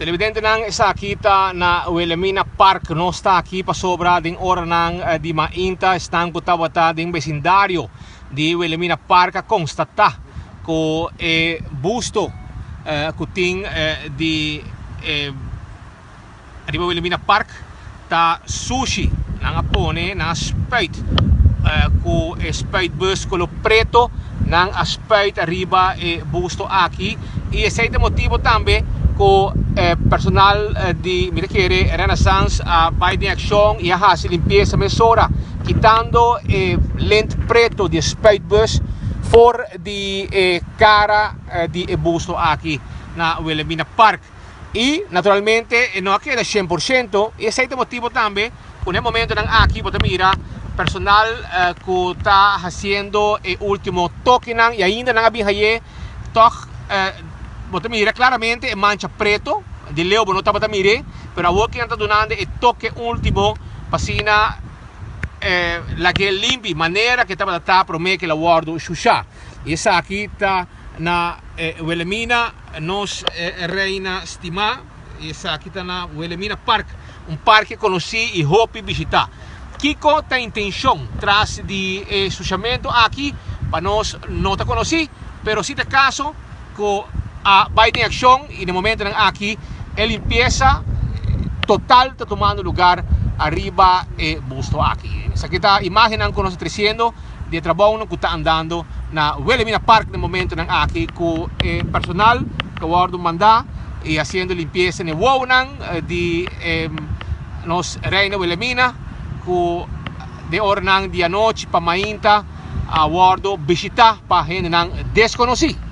Televidentenan, esaki ta na Wilhelmina Park. Nos ta aki pasobra den oranan di mainta esnan ku tabata den besindario di Wilhelmina Park a konstatá ku e busto ku tin di e riba Wilhelmina Park ta sushi. Nan a pone, nan a spuit ku e spuitbus kolo preto, nan a spuit ariba e busto aki i esei ta e motibu tambe ku personal di mi ta kere Renaissance a bai den akshon i a hasi limpiesa mesora kitando e lint preto di e spuitbus for di e kara di e busto aki na Wilhelmina Park. I naturalmente e no a keda 100% i esei ta motibu tambe ku na e momentonan aki bo ta mira personal ku ta hasiendo e ultimo tokenan i ainda nan a bin haye tòg. Bo ta mira klaramente e mancha preto di leu bo no tabata mir'é, pero awor ku nan ta dunando e toke ultimo pa asina lag'é limpi manera ku e tabata ta promé ku el a wòrdu shushá. I esaki ta na Wilhelmina, nos reina stimá. I esaki ta na Wilhelmina Park, un parke konosí i hopi bishitá. Kiko ta intenshon tras di e sushamentu aki pa nos no ta konosí, pero si ta kaso ku a bai den akshon i den momentonan aki e limpiesa total ta tumando lugar ariba e busto aki. Esaki ta imagennan ku nos ta tresiendo di e trabounan ku ta andando na Wilhelmina Park den momentonan aki ku e personal ku a wòrdu mandá i hasiendo limpiesa na e wounan di e nos Reina Wilhelmina ku den oranan di anochi pa mainta a wòrdu bishitá pa hendenan deskonosí.